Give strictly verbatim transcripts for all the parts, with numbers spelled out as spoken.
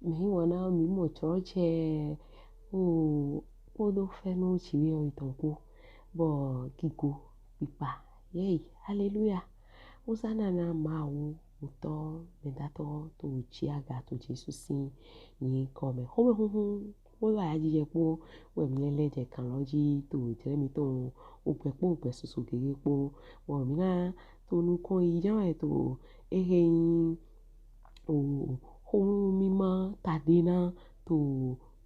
Mí wɔna mí mɔ trɔ cɛ o kpodo fɛnu ci wɛ o itɔn kpo bɔ gigo kpikpa yɛyi. Haleluya. Hosana na Mawu, otɔ mɛdatɔ to ji aga to Jesu sin yinkɔ mɛ. Xomɛhunhun kpodo ayajijɛ kpo wɛ mí lɛ lɛ jɛ kan lɔ ji to jlɛ mítɔn ogbɛ kpo ogbɛ susu gege kpo. Bɔ mí na to nukɔn yi jɛn wɛ to ehe nyi o xomɛ mima tadena to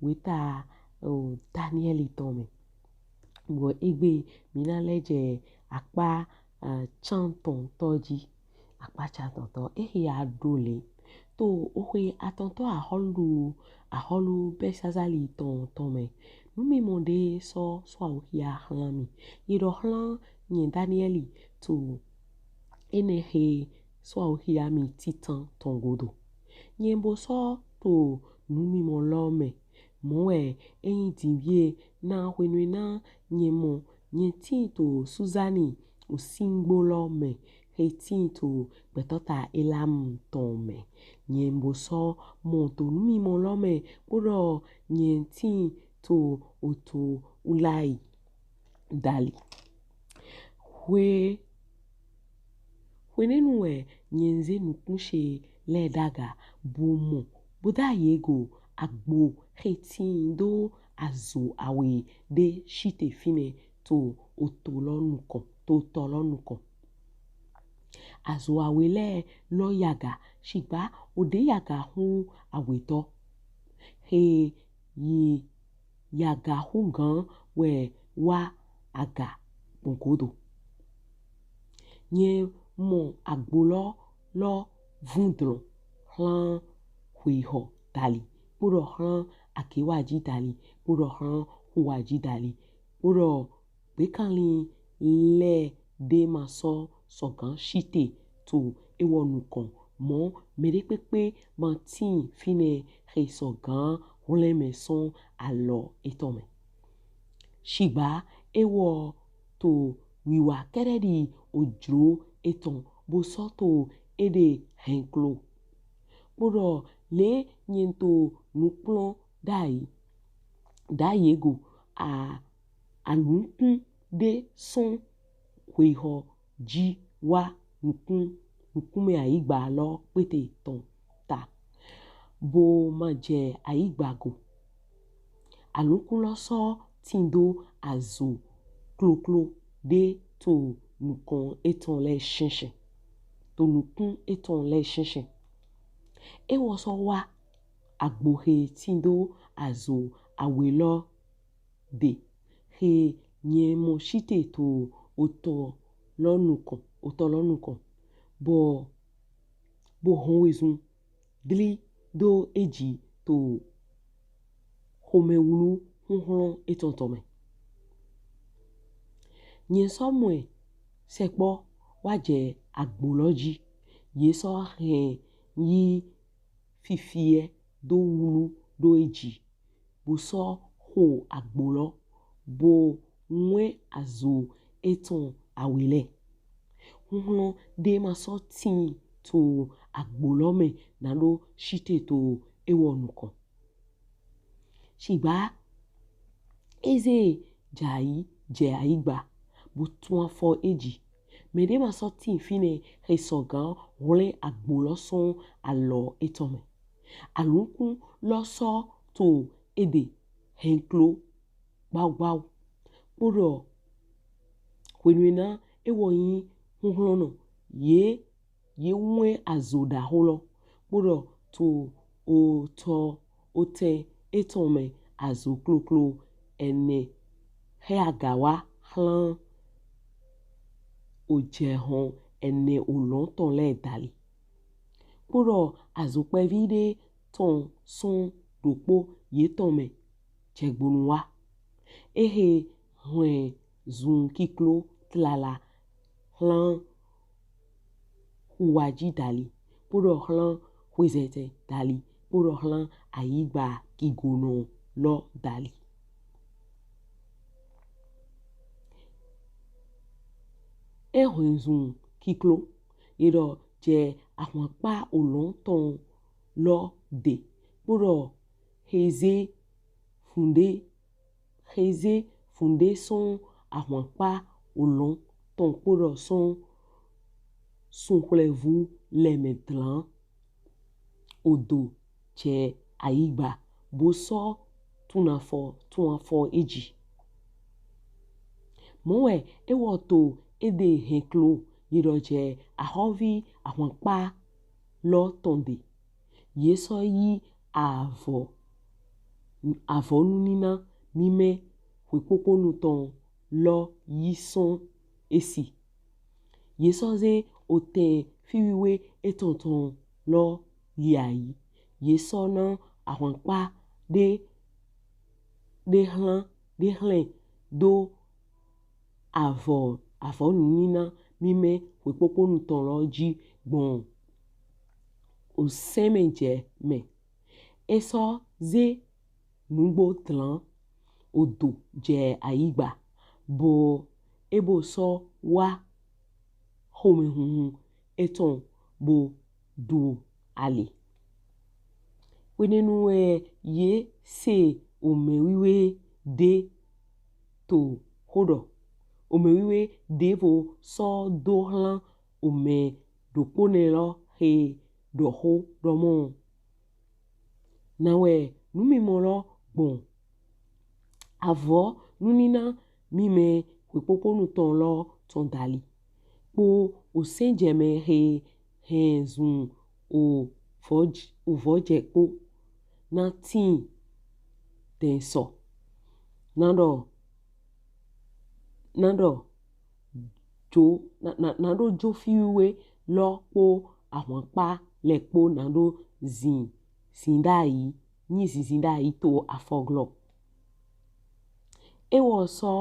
weta o Daniɛli tɔn mɛ. Bɔ egbe mí na lɛ jɛ akpa cantɔntɔ ji. Akpa cantɔntɔ ehe a ɖo le. To oxwe atɔntɔ axɔlu axɔlu Bɛlsazali tɔn tɔn mɛ, numimɔ ɖe sɔ sɔ awuxia xlan mi. Yi ɖɔ xlan nyɛ Daniɛli to enɛ he sɔ awuxia mi titan tɔn godo. Nyɛ bo sɔ to numimɔ lɔ mɛ. Mɔ wɛ enyi dinvie na hwenu e na nyɛ mɔ nyɛ tin to Suzani osingbo lɔ mɛ he tin to gbɛtɔta Elamu tɔn mɛ. Nyɛ bo sɔ mɔ to numimɔ lɔ mɛ kpoɖɔ nyɛ tin to oto Ulai dali. Hwe hwenɛnu wɛ nyɛ ze nukun ce lɛ daga bo mɔ bo da yego agbo he tin do azo awe ɖe site finɛ to oto lɔ nukɔn to otɔ lɔ nukɔn. Azo awe lɛ lɔ yaga, shigba oɖe yaga hu awetɔ he yi yaga hugan wɛ wa aga gbɔn godo. Nyɛ mɔ agbo lɔ lɔ vundlɔn xlan hwexɔ dali kpoɖɔ xlan agewaji dali kpoɖɔ xlan huwaji dali kpoɖɔ gbekanlin lɛ ɖe ma sɔ sɔgan site to ewɔ nukɔn mɔ mɛɖekpekpe ma tin finɛ he sɔgan hwlɛnmɛ sɔn alɔ etɔn mɛ. Shigba ewɔ to wiwa kɛɖɛɖi ojlo etɔn bo sɔ to eɖe hɛnklo. Kpoɖɔ le nyɛ to nukplɔn ɖayi ɖayi ego a alukun ɖe sɔn hwexɔ ji wa nukun nukunmɛ ayigba lɔ kpete tɔn ta bo ma jɛ ayigba go. Alukun lɔ sɔ tindo azo kloklo ɖe to nukɔn etɔn lɛ shɛnshɛn to nukun etɔn lɛ shɛnshɛn. Ewɔ sɔ wa agbo he tindo azo awe lɔ ɖe he nyɛ mɔ site to otɔ lɔ nukɔn otɔ lɔ nukɔn bɔ bo hɔn wezun dli do eji to xomɛwlu huhlɔn etɔn tɔn mɛ. Nyɛ sɔ mɔ ɛ sɛkpɔ wa jɛ agbo lɔ ji. Ye sɔ hɛn yi fifiɛ do wlu do eji bo sɔ xo agbo lɔ bo wɛn azo etɔn awe lɛ. Huhlɔn ɖe ma sɔ tin to agbo lɔ mɛ nado site to ewɔ nukɔn. Shigba eze jai jɛ ayigba bo tun afɔ eji. Mɛɖe ma sɔ tin finɛ he sɔgan hwlɛn agbo lɔ sɔn alɔ etɔn mɛ. Alukun lɔ sɔ to eɖe hɛnklo gbawugbawu. Kpoɖɔ hwenu e na ewɔ nyi huhlɔnnɔ ye ye wɛn azo ɖaxo lɔ kpoɖɔ to otɔ otɛn etɔn mɛ azo kloklo ɛnɛ he aga wa xlan ojɛhɔn ɛnɛ olɔn tɔn lɛ dali. Kpoɖɔ azo kpɛvi ɖe tɔn sɔn ɖokpo yetɔn mɛ jɛgbonu wa. Ehe hwɛn zun kiklo tlala xlan huwaji dali, kpoɖɔ xlan hwezɛtɛ dali, kpoɖɔ xlan ayigba gigonɔ lɔ dali. E hwɛn zun kiklo, ye ɖɔ jɛ ahwankpa olɔn tɔn lɔ de, kpoɖɔ xeze funɖe xeze funɖe sɔn ahwankpa olɔn tɔn kpoɖɔ sɔn sunxwlɛvu lɛ mɛ dlan odo jɛ ayigba bo sɔ tun afɔ tun afɔ eji. Mɔ wɛ ewɔ to ede hɛnklo yi ɖɔ jɛ ahɔvi ahwankpa lɔ tɔn de. Ye sɔ yi avɔ avɔnunina mimɛ hwekpokponu tɔn lɔ yi sɔn esi. Ye sɔ ze otɛn fiwiwe etɔn tɔn lɔ yi ayi. Ye sɔ na ahwankpa ɖe ɖe hlan ɖe hlɛn do avɔ avɔnunina mimɛ hwekpokponu tɔn lɔ ji gbɔn osɛnmɛjɛ mɛ. E sɔ ze nugbo dlan odo jɛ ayigba bo e bo sɔ wa xomɛhunhun etɔn bo ɖu ali. Hwenɛnu wɛ ye se omɛ wiwe ɖe to xo ɖɔ. Omɛ wiwe ɖevo sɔ do hlan omɛ ɖokpo nɛ lɔ xe ɖɔ xo ɖɔ mɔ, na wɛ numimɔ lɔ gbɔn avɔ nunina mimɛ hwekpokponu tɔn lɔ tɔn dali kpo osɛnjɛmɛ xe hɛn zun ovɔjɛ kpo na tin dɛn sɔ. Na ɖɔ na ɖɔ jo na na na ɖo jo fiwiwe lɔ kpo ahwankpa lɛ kpo na ɖo zin zin ɖayi nyi zinzin ɖayi to afɔglɔ. Ewɔ sɔ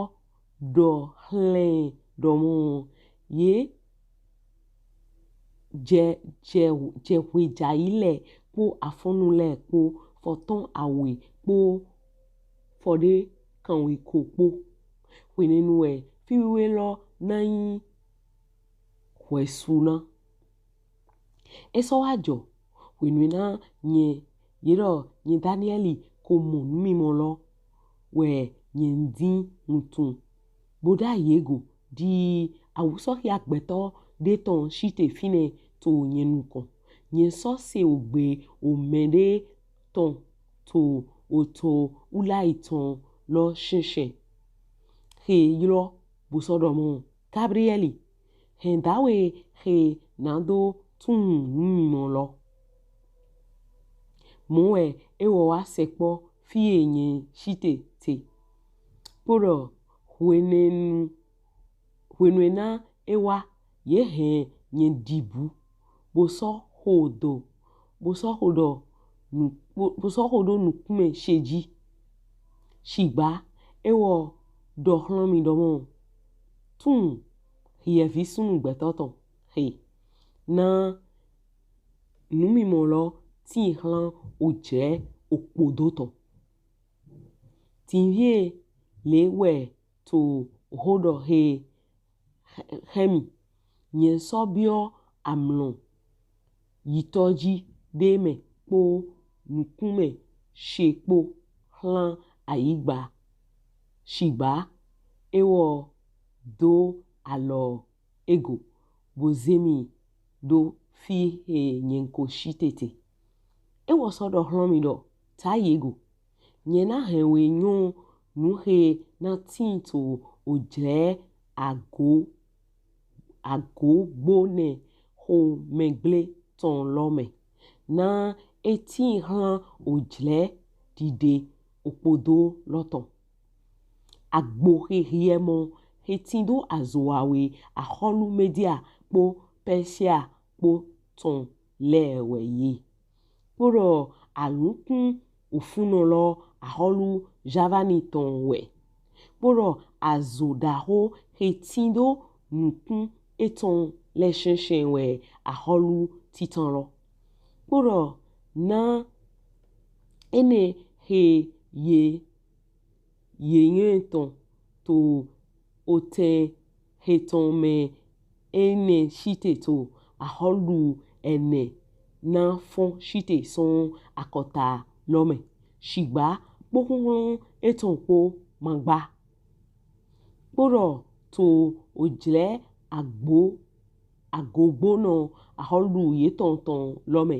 ɖɔ hlɛn ɖɔ mɔ ye jɛ jɛ jɛ hwejayi lɛ kpo afɔnu lɛ kpo fɔtɔn awe kpo fɔɖe kanwe ko kpo. Hwenɛnu wɛ fiwiwe lɔ na nyi hwɛsuna. E sɔ wa jɔ hwenu na nyɛ ye ɖɔ nyɛ Daniɛli ko mɔ numimɔ lɔ wɛ nyɛ din wuntun bo ɖayi e go ɖi awusɔxia gbɛtɔ ɖe tɔn site finɛ to nyɛ nukɔn. Nyɛ sɔ se ogbe omɛ ɖe tɔn to oto Ulai tɔn lɔ shɛnshɛn xe ylɔ bo sɔ ɖɔ mɔ, Gabriɛli, hɛn dawe xe na do tunwun numimɔ lɔ. Mɔ wɛ ewɔ wa sɛkpɔ fie nyɛ site te. Kpoɖɔ hwenɛnu hwenue na e wa ye hɛn nyɛ ɖibu bo sɔ xo do bo sɔ xo ɖɔ nu bo sɔ xo ɖo nukunmɛ she ji. Shigba ewɔ ɖɔ xlɔ mi ɖɔ mɔ, tunwun hiɛ visunnu gbɛtɔ tɔn xe na numimɔ lɔ tin hlan ojlɛ okpodo tɔn. Tinvie le wɛ to xo ɖɔ xe xɛ mi. Nyɛ sɔ biɔ amlɔ yitɔ ji ɖe mɛ kpo nukunmɛ she kpo hlan ayigba. Shigba ewɔ do alɔ e go bo ze mi ɖo fi xe nyɛ ko site te. Ewɔ sɔ ɖɔ xlɔ mi ɖɔ, tayi e go. Nyɛ na hɛn we nyɔ nu xe na tin to ojlɛ ago agogbo nɛ xomɛgble tɔn lɔ mɛ. Na e tin hlan ojlɛ ɖiɖe okpodo lɔ tɔn. Agbo xe hiɛ mɔ xe tindo azo awe axɔlu Media kpo Pɛsia kpo tɔn lɛ wɛ ye. Kpoɖɔ alukun ofunnɔ lɔ axɔlu Javani tɔn wɛ. Kpoɖɔ azo ɖaxo xe tindo nukun etɔn lɛ shɛnshɛn wɛ axɔlu titan lɔ. Kpoɖɔ na enɛ xe ye ye nyɔ etɔn to otɛn xe tɔn mɛ enɛ site to axɔlu ɛnɛ na fɔn site sɔn akɔta lɔ mɛ, shigba kpo huhlɔn etɔn kpo ma gba. Kpoɖɔ to ojlɛ agbo agogbonɔ ahɔlu yetɔn tɔn lɔ mɛ,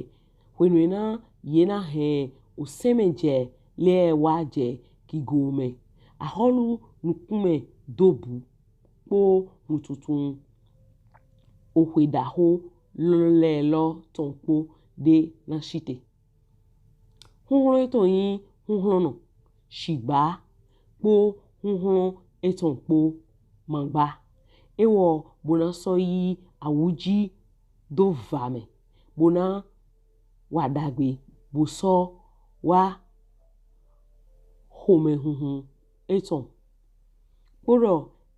hwenu e na ye na hɛn osɛnmɛjɛ lɛ wa jɛ gigo mɛ, ahɔlu nukunmɛ dobu kpo nutuntun ohwe ɖaho lɛ lɔ tɔn kpo ɖe na shite. Huhlɔn etɔn yin huhlɔnnɔ, shigba kpo huhlɔn etɔn kpo ma gba. Ewɔ bo na sɔ yi awuji do va mɛ, bo na wa ɖagbe, bo sɔ wa xomɛhunhun etɔn. Kpoɖɔ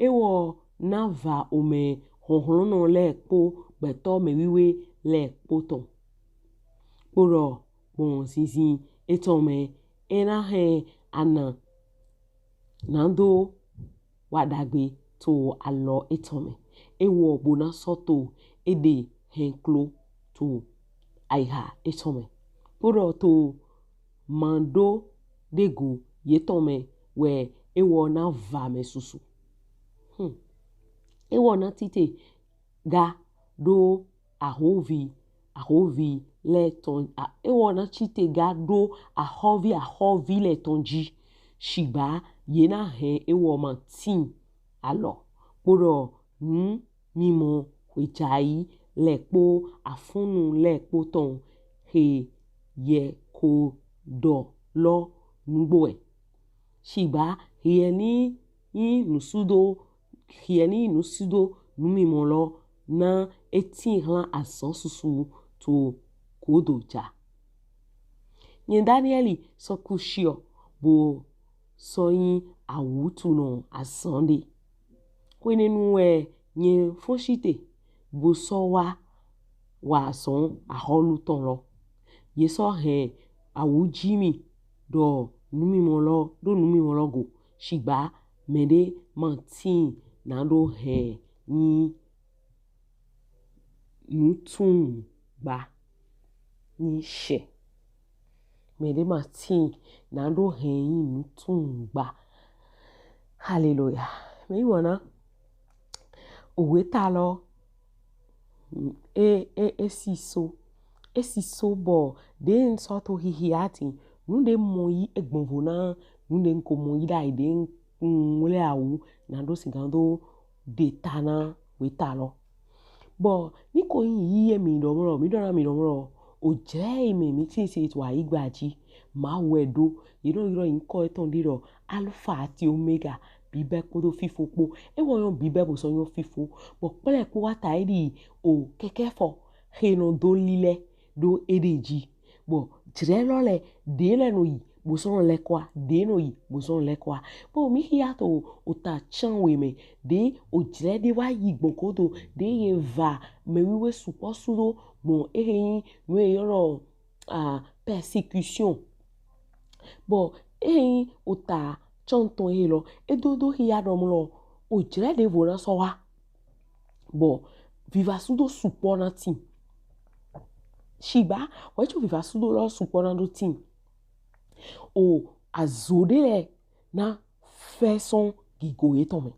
ewɔ na va omɛ hlɔnhlɔnnɔ lɛ kpo gbɛtɔ mɛwiwe lɛ kpo tɔn. Kpoɖɔ gbɔn zinzin etɔn mɛ, e na hɛn ana nado wa ɖagbe to alɔ etɔn mɛ. Ewɔ bo na sɔ to eɖe hɛn klo to ayiha etɔn mɛ. Kpoɖɔ to ma ɖo ɖe go yetɔn mɛ wɛ ewɔ na va mɛ susu. Hmm. Ewɔ na tite ga ɖo ahovi ahovi lɛ tɔn, a, ewɔ na tite ga ɖo ahɔvi ahɔvi lɛ tɔn ji. Shigba ye na hɛn ewɔ ma tin alɔ. Kpoɖɔ nu mimɔ hwejai lɛ kpo afɔnnu lɛ kpo tɔn he yɛ ko ɖɔ lɔ nugbo wɛ. Shigba hiɛ ni yin nusudo, hiɛ ni yin nusudo numimɔ lɔ na e tin hlan azan susu to godo ja. Nyɛ Daniɛli sɔ ku shiɔ bo sɔ yin awutunɔ azan ɖe. Hwenɛnu wɛ nyɛ fɔn shite bo sɔ wa wa azɔn ahɔlu tɔn lɔ. Ye sɔ hɛn awuji mi ɖɔ numimɔ lɔ, ɖo numimɔ lɔ go. Shigba mɛɖe ma tin nado hɛn yin nutungba yin shɛ. Mɛɖe ma tin nado hɛn yin nutungba. Haleluya. Mɛ yi wɔna. Oweta lɔ, e, e, e si so. E si so bɔ ɖe n sɔ to hihia tin. Nuɖe mɔ yi egbɔnvo na nuɖe n ko mɔ yi ɖayi ɖe n ŋwlɛ awu nado sigan do ɖe ta na weta lɔ. Bɔ ni ko yin yi ye mi ɖɔ mlɔ, mi ɖɔ na mi ɖɔ mlɔ, ojlɛ yi mɛ mi tin se to ayigba ji, Mawu wɛ ɖo. Ye nɔ ylɔ yinkɔ etɔn ɖe ɖɔ Alfa ati Omega, bibɛ kpodo fifo kpo. Ewɔ yɔn bibɛ bo sɔ yɔn fifo. Bɔ kplɛ kpo wa ta e ɖi o kɛkɛ fɔ he nɔ do lilɛ ɖo eɖe ji. Bɔ jlɛ lɔ lɛ, ɖe lɛ nɔ yi bo sɔ nɔ lɛkɔ wa, ɖe nɔ yi bo sɔ nɔ lɛkɔ wa. Bɔ mi hia to ota can we mɛ, ɖe ojlɛ ɖe wa yi gbɔn godo, ɖe ye va mɛwiwe sukpɔ sudo gbɔn ehe yin nu e ylɔ ɖɔ, a, persécution. Bɔ ehe yin ota can tɔn ehe lɔ, e do do hia ɖɔ mlɔ, ojlɛ ɖevo na sɔ wa. Bɔ vivasudo sukpɔ na tin. Shigba wɛ co vivasudo lɔ sukpɔ na ɖo tin, o azo ɖe lɛ na fɛ sɔn gigo yetɔn mɛ.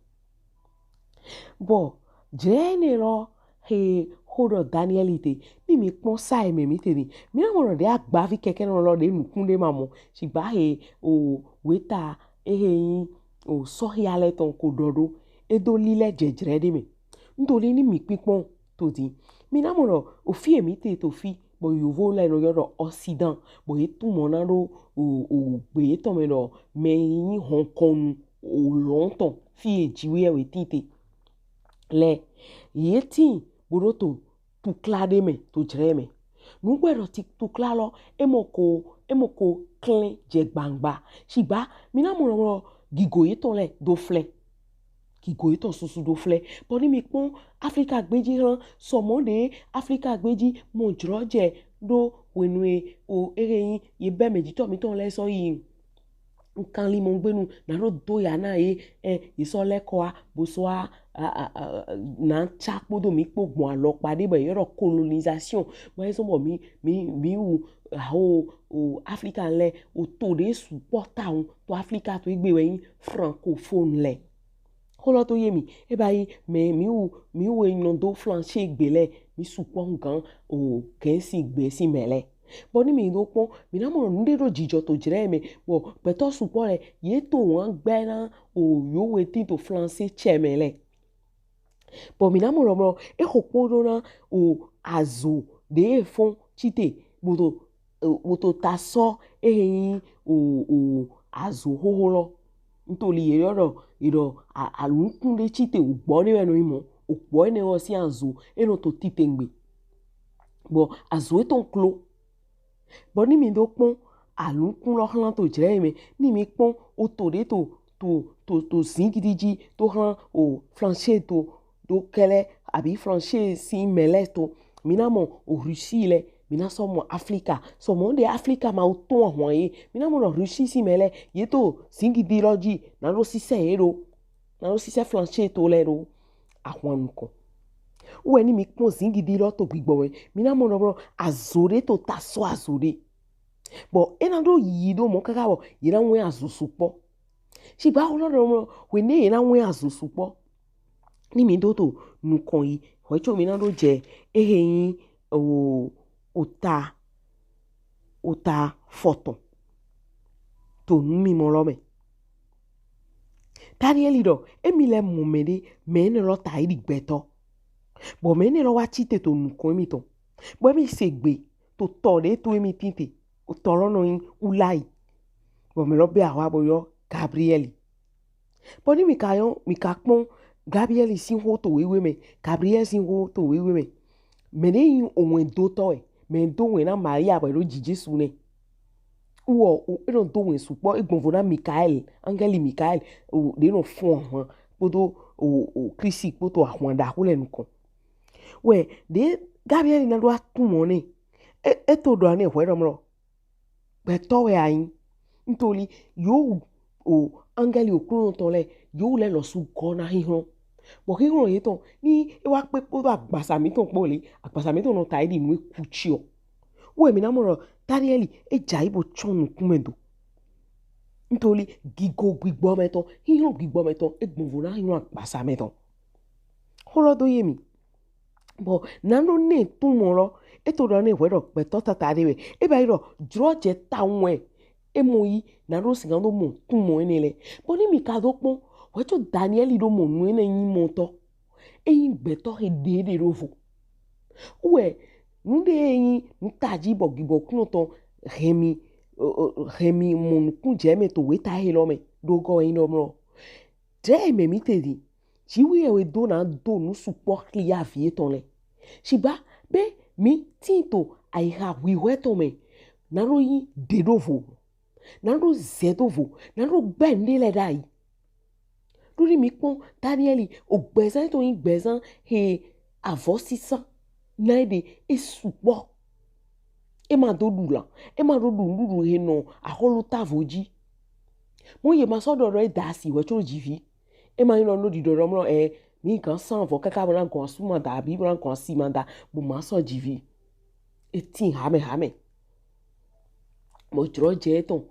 Bɔ jlɛ enɛ lɔ he xo ɖɔ Daniɛli te, ni mi kpɔn sa e mɛ mi te ni, mi na mɔ ɖɔ ɖe agbavi kɛkɛnɔ lɔ ɖe nukun ɖe ma mɔ, shigba he o weta ehe yin o sɔhia lɛ tɔn ko ɖɔ ɖo, e do lilɛ jɛ jlɛ ɖe mɛ. N to li ni mi kpinkpɔn to din. Mi na mɔ ɖɔ o fi e mi te to fi, bɔ yovo lɛ nɔ ylɔ ɖɔ Occident, bɔ ye tun mɔ na ɖo o, o gbe yetɔn mɛ ɖɔ mɛ yin hɔnkɔnu olɔn tɔn, fi e ji we wɛ tin te. Lɛ ye tin bo ɖo to tukla ɖe mɛ to jlɛ mɛ. Nugbo ɖɔ ti tukla lɔ, e mɔ ko, e mɔ ko klɛn jɛ gbangba. Shigba mi na mɔ ɖɔ gigo yetɔn lɛ do flɛ. Gigo yetɔn susu do flɛ. Bɔ ni mi kpɔn Aflika gbeji hlan, sɔmɔ ɖe Aflika gbeji mɔ jlɔjɛ ɖo hwenu e o ehe yin ye bɛ mɛjitɔ mitɔn lɛ sɔ yi Nkanlin mɔ gbenu na ɖo do ya na ye, ɛ, ye sɔ lɛ kɔ wa bo sɔ wa, a, a, a, na tsa kpodo mi kpo gbɔn alɔkpa ɖe bɔ ye ɖɔ colonisation. Bɔ ye zɔn bɔ mi, mi, mi wu, aho, o Afrika lɛ, o to ɖe sukpɔ tawun to Afrika to egbe wɛ nyi francophone lɛ. Xolɔ to ye mi, e ba yi mɛ mi wu, mi wu enɔ do flanche gbe lɛ, mi sukpɔ gan o gɛnsi gbe si mɛ lɛ. Bɔ ni mi do kpɔn, mi na mɔ nu ɖe ɖo jijɔ to jrɛ mɛ. Bɔ gbɛtɔ sukpɔ lɛ, ye to wan gbɛ na o yo we tin to flanche cɛ mɛ lɛ. Bɔ mi na mɔ lɔ mɔ, e xo kpo ɖo na o azo ɖe e fɔn tite bo to, o, bo to ta sɔ e he nyi o, o azo xoxo lɔ. Ntoli ye yɔ ɖɔ, ye ɖɔ a, alukun ɖe tite o gbɔ ne wɛ nɔ yi mɔ, o gbɔ ne wɔ si azo e nɔ to tite ngbe. Bɔ azo etɔn klo. Bɔ ni mi do kpɔn alukun lɔ xlan to jrɛ mɛ, ni mi kpɔn o to ɖe to, to, to, to zingidi ji to xlan o flanche to ɖo kɛlɛ abi flanche si mɛ lɛ to. Mi na mɔ o Russie lɛ, mi na sɔ mɔ Afrika. Sɔ mɔ ɖe Afrika ma o to ahwan ye. Mi na mɔ ɖɔ Russie si mɛ lɛ, ye to zingidi lɔ ji, na ɖo sisɛ ye ɖo. Na ɖo sisɛ flanche to lɛ ɖo ahwan nukɔn. Wɛ ni mi kpɔn zingidi lɔ to gbigbɔ mɛ, mi na mɔ ɖɔ azo ɖe to ta sɔ azo ɖe. Bɔ e na ɖo yi ɖo mɔ kaka bɔ ye na wɛn azo sukpɔ. Shigba wo lɔ ɖɔ mɔ, wɛ ne ye na wɛn azo sukpɔ. Ni mi do to nukɔn yi, hwɛ co mi na ɖo jɛ e he nyi o, o ta, o ta fɔtɔn to nu mi mɔ lɔ mɛ. Danieli ɖɔ, emi lɛ mɔ mɛ ɖe, mɛ enɛ lɔ ta yi ɖi gbɛtɔ. Bɔ mɛ enɛ lɔ wa tite to nukɔn emi tɔn. Bɔ emi se gbe to tɔ ɖe to emi tite. O tɔ lɔ nɔ nyi Ulayi. Bɔ mɛ lɔ bɛ ahwa bo yɔ Gabrieli. Bɔ ni mi ka yɔ, mi ka kpɔn Gabrieli sin xo to wewe mɛ, Gabrieli sin xo to wewe mɛ. Mɛ ɖe nyi owɛn dotɔ wɛ, mɛ do wɛn na Maria bɔ e ɖo ji Jesu nɛ. Wɔ o, e nɔ do wɛn sukpɔ, e gbɔnvo na Mikael, angɛli Mikael, o ɖe nɔ fɔn ahwan kpodo o, o Kristi kpoto ahwan ɖaxo lɛ nukɔn. Wɛ ɖe Gabrieli na ɖo atun mɔ nɛ. E, e to ɖɔ ne hwɛ ɖɔ mlɔ. Gbɛtɔ wɛ a nyi. Ntoli yo o angɛli Oklunɔ tɔn lɛ, yo lɛ lɔsu gɔ na xixlɔn. Bɔ xixlɔn yetɔn ni e wa kpe kpodo agbasa mitɔn kpo le, agbasa mitɔn nɔ ta yi ɖi nu e ku ci ɔ. Wɛ mi na mɔ ɖɔ Danieli e ja yi bo tsɔn nukun mɛ do. Ntoli gigo gbigbɔ mɛ tɔn, xixlɔn gbigbɔ mɛ tɔn, e gbɔnvo na xixlɔn agbasa mɛ tɔn. Xolɔ do ye mi. Bɔ na ɖo ne tun mɔ lɔ, e to ɖɔ ne hwɛ ɖɔ gbɛtɔ tata ɖe wɛ. E ba yi ɖɔ jlɔjɛ tawun wɛ. E mɔ yi na ɖo sigan do mɔ tun mɔ enɛ lɛ. Bɔ ni mi ka do kpɔn, hwɛ co Danieli ɖo mɔ nu enɛ nyi mɔtɔ. E nyi gbɛtɔ he ɖe ɖe ɖo vo. Wɛ nu ɖe e nyi nu taji bɔ gbigbɔ kunɔ tɔn hɛn mi, hɛn mi mɔ nukun jɛ mɛ to weta he lɔ mɛ ɖo gɔ wɛ nyi ɖɔ mlɔ. Ɖe mɛ mi te di. Jiwi yɛ wɛ do na do nu sukpɔ xli ya vi etɔn lɛ. Shigba be mi tin to ayiha hwihwɛ tɔn mɛ, na ɖo yi ɖe ɖo vo, na ɖo zɛ do vo, na ɖo gbɛ nɖe lɛ ɖa yi. Ɖo ni mi kpɔn Danieli, o gbɛzan etɔn yi gbɛzan he avɔ sisan na e ɖe e sukpɔ. E ma do ɖu lan, e ma ɖo ɖu nuɖuɖu he nɔ axɔlu tavo ji. Mo ye ma sɔ ɖɔ ɖɔ e da asi wɛ co ji vi. E ma nyi nɔ no ɖiɖɔ ɖɔ mlɔ ɛ, mi gan san vɔ kaka bo na gɔn asu ma da abi bo na gɔn asi ma da bo ma sɔ ji vi. E tin hamɛ hamɛ. Mɔ jlɔ jɛ etɔn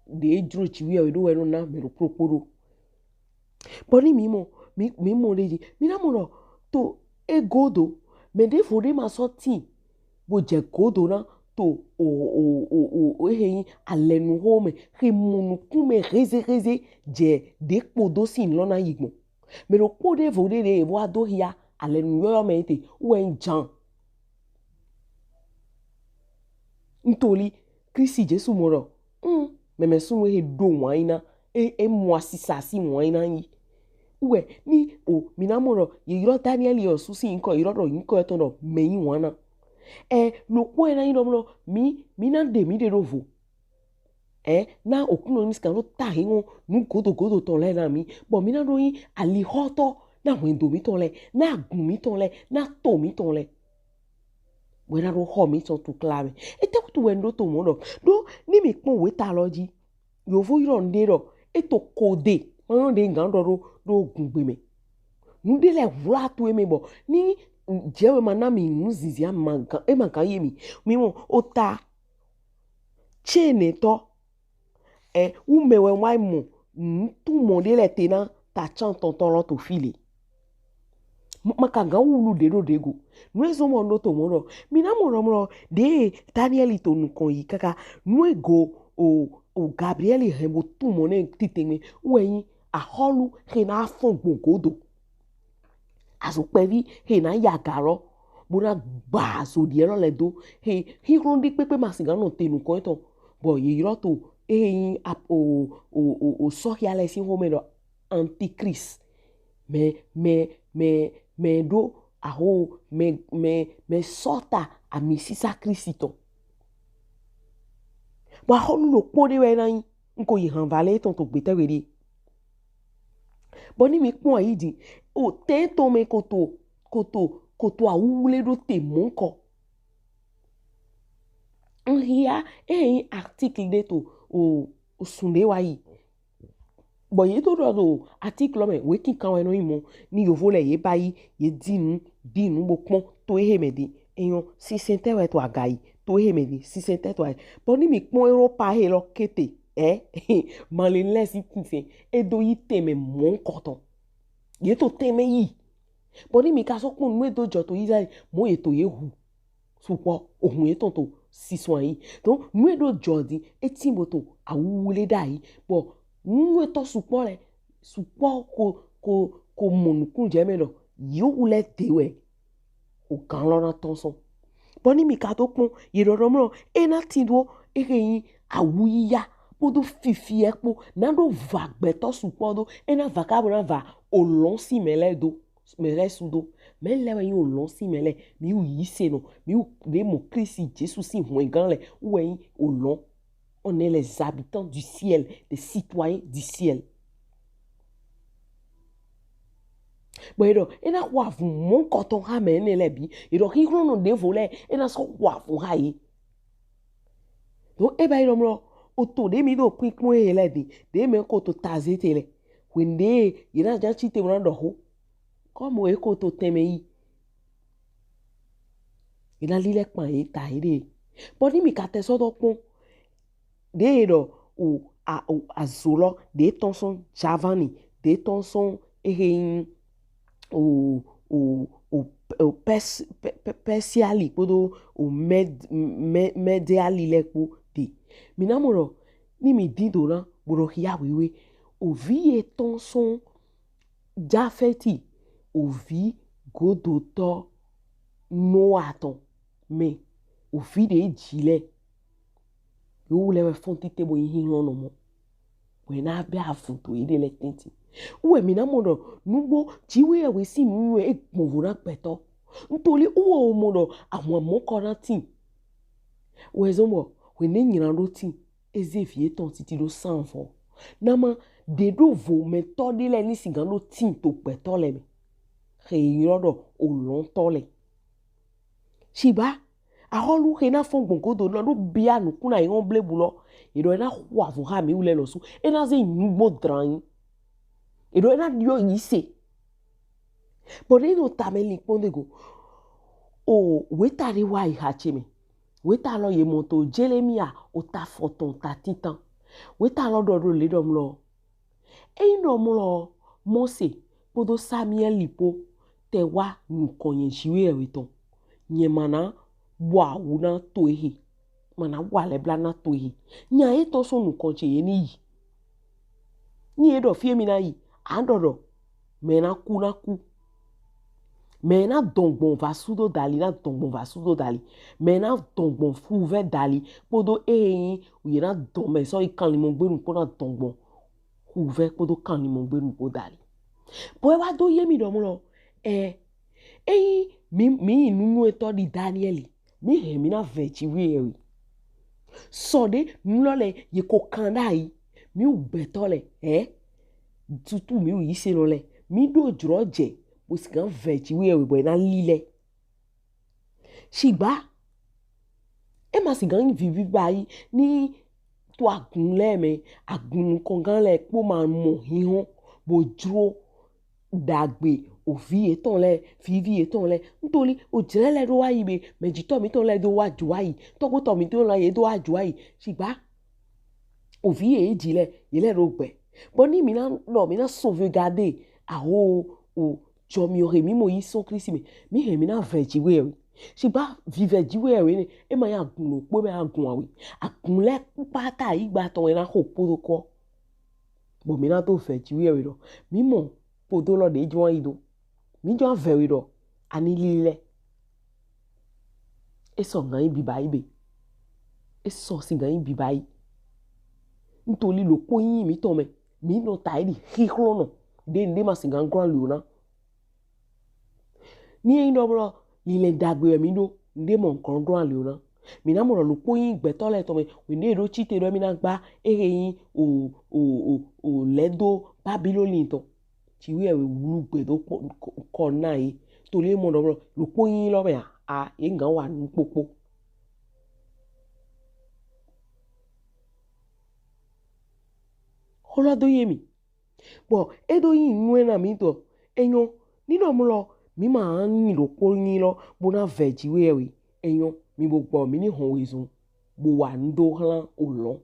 ɖe jlo ji wi ɔ ɖo wɛ nɔ na mɛ ɖo kpokpo ɖo. Bɔ ni mi mɔ, mi, mi mɔ ɖe ji, mi na mɔ ɖɔ to e godo, mɛ ɖevo ɖe ma sɔ tin bo jɛ godo na to o, o, o, o, o, ehe nyi alɛnu xo mɛ, he mɔ nukun mɛ hezeheze jɛ ɖe kpodo sin lɔ na yi gbɔn. Mɛ ɖokpo ɖevo ɖe ɖe e bo wa do hia alɛnu yɔyɔ mɛ te wɛ nyi jan. Ntoli Kristi Jesu mɔ ɖɔ, mm, mɛmɛ sunnu he ɖo wan yi na, e, e mɔ asisa si wan yi na yi. Wɛ ni o mi na mɔ ɖɔ ye ylɔ Danieli ɔ susi nkɔ, ye ylɔ ɖɔ nkɔ etɔn ɖɔ mɛ yi wan na. Ɛ lokpo e na yi ɖɔ mlɔ mi, mi na ɖe mi ɖe ɖo vo. Ɛ na okun nɔ mi sika ɖo ta hin ŋɔ nu godo godo tɔn lɛ na mi, bɔ mi na ɖo yin alixɔtɔ na hwɛndo mitɔn lɛ, na agun mitɔn lɛ, na to mitɔn lɛ. Wɛ na ɖo xɔ mitɔn tukla mɛ. Etɛkutu wɛ n ɖo to mɔ ɖɔ ɖo ni mi kpɔn weta lɔ ji. Yovo ylɔ nuɖe ɖɔ e to codé, ma ylɔ nuɖe gan ɖɔ ɖo ɖo gungbe mɛ. Nuɖe lɛ wla to e mɛ bɔ ni jɛwe ma na mi nu zinzin a ma gan e ma gan ye mi. Mi mɔ o ta tse nɛ tɔ. Ɛ, wu mɛ wɛ wa mɔ nutumɔ ɖe lɛ te na ta can tɔntɔn lɔ to fi le. Ma ka gan wulu ɖe ɖo ɖe go. Nu e zɔn mɔ ɖo to mɔ ɖɔ mi na mɔ ɖɔ mɔ ɖɔ ɖe Daniɛli to nukɔn yi kaka nu e go o o Gabriɛli hɛn bo tumɔ nɛ titengbe wɛ nyi axɔlu xe na fɔn gbɔn godo. Azo kpɛvi xe na yi aga lɔ bo na gba azo ɖiɛ lɔ lɛ do. Xe xixlɔn ɖi kpekpe ma si gan nɔ te nukɔn etɔn bɔ ye ylɔ to exe nyi o o o o sɔxia lɛ sin xomɛ ɖɔ antichrist. Mɛ mɛ mɛ mɛ ɖo aho mɛ mɛ mɛ sɔta ami sisa Kristi tɔn. Bɔ axɔlu ɖokpo ɖe wɛ na nyi n ko yi han va lɛ etɔn to gbetɛwe ɖi. Bɔ ni mi kpɔn ayi di o tɛn tɔn mɛ koto koto koto awuwle ɖo te mɔnkɔ. N xia ehe nyi article ɖe to o o sun ɖe wa yi. Bɔ ye to ɖɔ do article mɛ wekinkan wɛ nɔ nyi mɔ ni yovo lɛ ye ba yi ye di nu di nu bo kpɔn to ehe mɛ di enyɔ sinsɛn tɛ wɛ to aga yi to ehe mɛ di sinsɛn tɛ to ayi. Bɔ ni mi kpɔn Europa he lɔ kete ɛ mali lɛ si sinsɛn e do yi tɛmɛ mɔnkɔtɔn ye to tɛmɛ yi. Bɔ ni mi ka sɔ kpɔn nu e do jɔ to Israel mɔ ye to ye hu sukpɔ ohun etɔn to sisɔn ayi. Donc nu e ɖo jɔ di e tin bo to awuwle ɖe ayi bɔ nu etɔn sukpɔ lɛ sukpɔ ko ko ko mɔ nukun jɛ mɛ ɖɔ yewu lɛ de wɛ o gan lɔ na tɔn sɔn. Bɔ ni mi ka to kpɔn ye ɖɔɖɔ mlɔ e na tin do exe nyi awuyiya kpodo fifiɛ kpo na ɖo va gbɛtɔ sukpɔ do e na va ka bo na va olɔn si mɛ lɛ do. Mɛ lɛ su do mɛ lɛ wɛ nyi olɔn si mɛ lɛ mi wu yi se nɔ mi wu ɖe mɔ Kristi Jesu si hwɛngan lɛ wɛ nyi olɔn. On est les habitants du ciel, les citoyens du ciel. Bɔ eɖɔ e na xɔ avun mɔnkɔtɔn xa mɛ enɛ lɛ bi eɖɔ xixlɔnɔ ɖevo lɛ e na sɔ xɔ avun xa ye. Donc e ba yi ɖɔ mlɔ o to ɖe mi ɖo kpinkpɔn ye lɛ di ɖe mɛ ko to taze te lɛ hwenu ɖe ye na ja ci te bo na ɖɔ xo. Kɔmu e ko to tɛmɛ yi ye na li lɛ kpan ye ta ye ɖe. Bɔ ni mi ka tɛ sɔ dɔ kpɔn ɖe ye ɖɔ o a o azo lɔ ɖe tɔn sɔn Javani ɖe tɔn sɔn exe nyi o o o o Pɛs- Pɛ- Pɛ- Pɛsiali kpodo o Mɛd- Mɛ- Mɛdiali lɛ kpo de. Mi na mɔ ɖɔ ni mi din do na bo ɖɔ xia wewe ovi ye tɔn sɔn Jafɛti ovi godotɔ Noa tɔn mɛ ovi ɖe ji lɛ yewu lɛ wɛ fɔn tite bo yi xixlɔnɔ mɔ wɛ na bɛ avun to yi ɖe lɛ tɛnti. Wɛ mi na mɔ ɖɔ nugbo jiwe yɛ wɛ si nu yɛ e gbɔnvo na gbɛtɔ ntoli wɛ o mɔ ɖɔ ahun amɔnkɔ na tin wɛ zɔn bɔ wɛ ne nyina ɖo tin e ze vi etɔn titi ɖo sanvɔ na ma ɖe ɖo vo mɛtɔ ɖe lɛ ni sigan ɖo tin to gbɛtɔ lɛ mɛ xe yi ylɔ ɖɔ olɔntɔ lɛ. Shigba axɔlu xe na fɔn gbɔn godo na ɖo bia nukun na yi wɔn blebu lɔ eɖɔ e na xɔ avun xa mi wu lɛ lɔsu e na ze nugbo dran yi eɖɔ e na ɖiɔ yi se. Bɔ ɖe nɔ tamɛ li kpɔn de go o weta ɖe wa yi ha ce mɛ weta lɔ ye mɔ to Jeremia o ta fɔtɔn ta titan weta lɔ ɖɔ ɖo le ɖɔ mlɔ Eyin ɖɔ mlɔ Mose kpodo Samuɛli po tɛ wa nukɔn nyɛ Jiwheyɛwhe tɔn, nyɛ ma na bɔ awu na to ehe, ma na wa lɛbla na to ehe. Nya etɔn sɔn nukɔn ce ye ni yi. Ni e ɖɔ fie mi na yi, a ɖɔ ɖɔ mɛ na ku na ku. Mɛ na dɔn gbɔn va sudo dali na dɔn gbɔn va sudo dali. Mɛ na dɔn gbɔn fuvɛ dali kpodo ehe yin ye na dɔn mɛ sɔ yi kanlinmɔgbenu kpo na dɔn gbɔn xuvɛ kpodo kanlinmɔgbenu kpo dali. Bɔ e wa do ye mi ɖɔ mlɔ, ɛ, eyin mi mi yin nunywɛtɔ ɖi Daniɛli, mi hɛn mi na vɛ Jiwheyɛwhe. Sɔ ɖe nu lɔ lɛ ye ko kan ɖayi, mi wu gbɛtɔ lɛ, ɛ, tutu mi wu yisenɔ lɛ, mi ɖo jlɔ jɛ bo sigan vɛ Jiwheyɛwhe bɔ e na lilɛ. Shigba e ma sigan yin vivi bayi ni to agun lɛ mɛ, agun nukɔngán lɛ kpo ma mɔ hinhɔn bo jlo dagbe ovi yetɔn lɛ, vivi yetɔn lɛ. Ntoli ojlɛ lɛ ɖo wa yi be mɛjitɔ mitɔn lɛ do wa jo wa yi, tɔgbotɔ mitɔn lɛ ye do wa jo wa yi. Shigba ovi ye ji lɛ, ye lɛ ɖo gbɛ. Bɔ ni mi na ɖɔ mi na sauvegarder aho o jɔmiɔ he mi mɔ yi sɔn Klisti mɛ, mi hɛn mi na vɛ Jiwheyɛwhe. Shigba vivɛ Jiwheyɛwhe nɛ, e ma yin agun ɖokpo mɛ agun awe. Agun lɛ kpata ayigba tɔn wɛ na xo kpodo kɔ. Bɔ mi na do vɛ Jiwheyɛwhe ɖɔ mi mɔ kpodo lɔ ɖe jɔn yi do. Mi jɔn vɛ we ɖɔ ani lilɛ. E sɔ gan yi biba yi be. E sɔ si gan yi biba yi. Ntoli ɖokpo yin mitɔn mɛ. Mi nɔ ta yi ɖi xixlɔnɔ. Ɖe nɖe ma si gan glɔn ali o na. Ni e yin ɖɔ blɔ lilɛ dagbe wɛ mi ɖo, nɖe mɔ glɔn glɔn ali o na. Mi na mɔ ɖɔ ɖokpo yin gbɛtɔ lɛ tɔn mɛ, wɛ nɖe ɖo cite ɖɔ mi na gba ehe yin o o o o lɛdo Babiloni tɔn. Jiwheyɛwhe wlu gbe do kɔ na ye. Toli e mɔ ɖɔ blɔ ɖokpo yin lɔ mɛ a, a ye gan wa nu kpokpo. Xo lɔ do ye mi. Bɔ e ɖo yin nu e na mi ɖɔ e nyɔ, ni nɔ mlɔ mi ma yin ɖokpo yin lɔ bo na vɛ Jiwheyɛwhe e nyɔ, mi bo gbɔ mi ni hɔn wezun bo wa nu do hlan olɔn.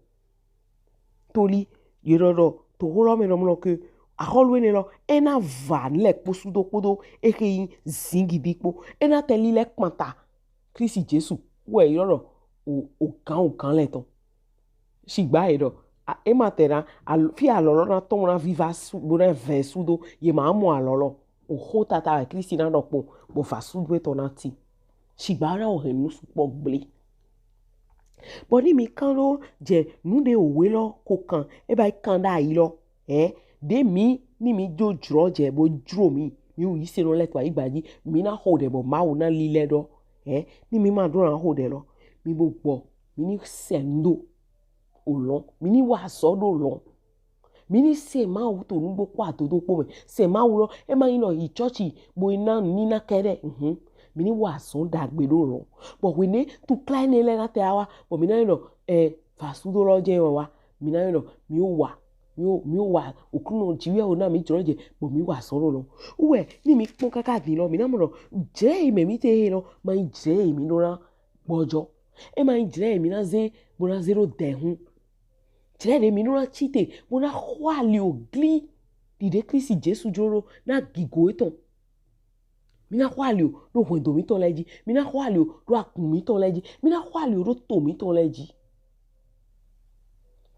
Toli ye ɖɔ ɖɔ to xo lɔ mɛ nɔ mlɔ ke axɔlu enɛ lɔ e na va lɛ kpo sudo kpodo ehe yin zingidi kpo, e na tɛ lilɛ kpata Klisti Jesu wɛ ye ɖɔ ɖɔ o o gan o gan lɛ tɔn. Shigba e ɖɔ e ma tɛ na fi alɔ lɔ na tɔn na viva su bo na vɛ sudo ye ma mɔ alɔ lɔ. Oxo tata wɛ Klisti na ɖɔ kpo bo va sudo etɔn na tin. Shigba na o hɛn nu sukpɔ gble. Bɔ ni mi kan ɖo jɛ nu ɖe owe lɔ ko kan e ba yi kan ɖe ayi lɔ, ɛ ɖe mi ni mi jo jlɔ jɛ bo jlo mi mi wu yisenɔ lɛ to ayigba ji, mi na xo ɖɛ bɔ Mawu na lilɛ ɖɔ, ɛ ni mi ma ɖo na xo ɖɛ lɔ, mi bo gbɔ mi ni sɛ nu do olɔn, mi ni wa azɔn do olɔn. Mi ni sɛ Mawu to nugbo kpo adodo kpo mɛ. Sɛ Mawu lɔ e ma yin nɔ yi chɔchi bo yi na nina kɛɖɛ. Mhm. Mi ni wa azɔn dagbe do olɔn. Bɔ whenɛ tukla enɛ lɛ na tɛ wa bɔ mi na yin nɔ ɛ va sudo lɔ jɛ wa wa. Mi na yin nɔ mi o wa mi o mi o wa Oklunɔ Jiwheyɛwhe na mi jlɔ jɛ bɔ mi wa azɔn do olɔn. Wɛ ni mi kpɔn kaka din lɔ mi na mɔ nɔ jlɛ yi mɛ mi te he lɔ ma yin jlɛ yi mi ɖo na gbɔjɔ. E ma yin jlɛ yi mi na ze bo na ze ɖo dɛhun. Jlɛ ɖe mi nɔ na cite bo na xɔ ali o gli ɖiɖe Klisti Jesu jlo ɖo na gigo etɔn. Mi na xɔ ali o ɖo hwɛndo mitɔn lɛ ji. Mi na xɔ ali o ɖo akun mitɔn lɛ ji. Mi na xɔ ali o ɖo to mitɔn lɛ ji.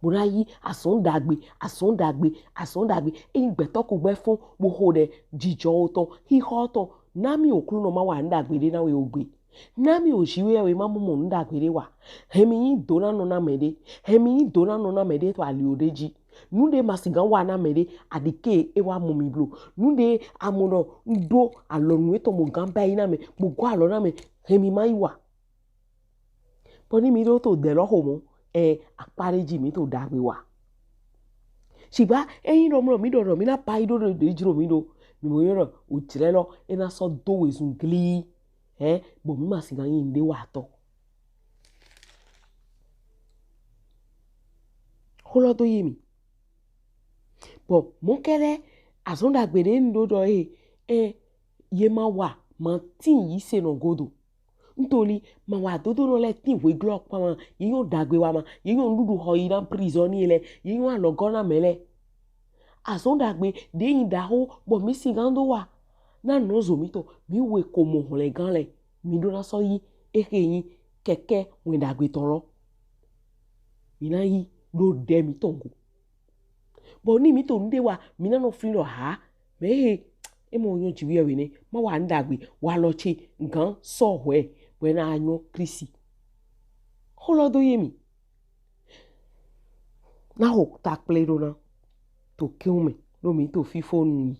Bo na yi azɔn dagbe, azɔn dagbe, azɔn dagbe. Eyin gbɛtɔ ko gbɛ fɔn bo xo ɖɛ jijɔwo tɔn, xixɔ tɔn, na mi Oklunɔ ma wa nu dagbe ɖe na we ogbe. Na mi o Jiwheyɛwhe ma mɔ mɔ nu dagbe ɖe wa. Hɛn mi yin do na nɔ na mɛ ɖe. Hɛn mi yin do na nɔ na mɛ ɖe to ali o ɖe ji. Nu ɖe ma sigan wa na mɛ ɖe, aɖike e wa mɔ mi blo. Nu ɖe a mɔ nɔ n ɖo alɔnu etɔn bo gan ba yi na mɛ, bo gɔ alɔ na mɛ, hɛn mi ma yi wa. Bɔ ni mi ɖo to dɛ lɔ xomɔ, ɛ akpa ɖe ji mi to dagbe wa. Shigba eyin ɖɔ mlɔ mi ɖɔ ɖɔ mi na ba yi ɖo ɖe jlo mi ɖo. Mi mɔ yɔ ɖɔ o jlɛ lɔ e na sɔ do wezun gli. Ɛ bɔ mi ma sigan yin ɖe wa tɔ. Xo lɔ do ye mi. Bɔ mɔkɛlɛ azɔn dagbe ɖe n ɖo ɖɔ e ɛ ye ma wa ma tin yisenɔ godo. Ntoli ma wa dodonɔ lɛ tin hwe glɔ kpa ma ye nyɔ dagbe wa ma ye nyɔ nuɖuɖu xɔ yi na prison ni lɛ ye nyɔ alɔgɔ na mɛ lɛ. Azɔn dagbe ɖe yin ɖaxo bɔ mi sigan do wa na nɔzo mitɔn mi we ko mɔ hwlɛngan lɛ mi ɖo na sɔ yi ehe yin kɛkɛ wɛn dagbe tɔn lɔ. Mi na yi ɖo ɖɛ mitɔn go. Bɔ ni mi to nuɖe wa mi na nɔ flin ɖɔ ha mɛ he e mɔ nyɔ Jiwheyɛwhe nɛ ma wa nu dagbe wa lɔ ce gan sɔ hwɛ wɛ na nyɔ Klisti. Xo lɔ do ye mi. Na xo ta kple ɖo na to kewu mɛ ɖo mi to fifo nu yi.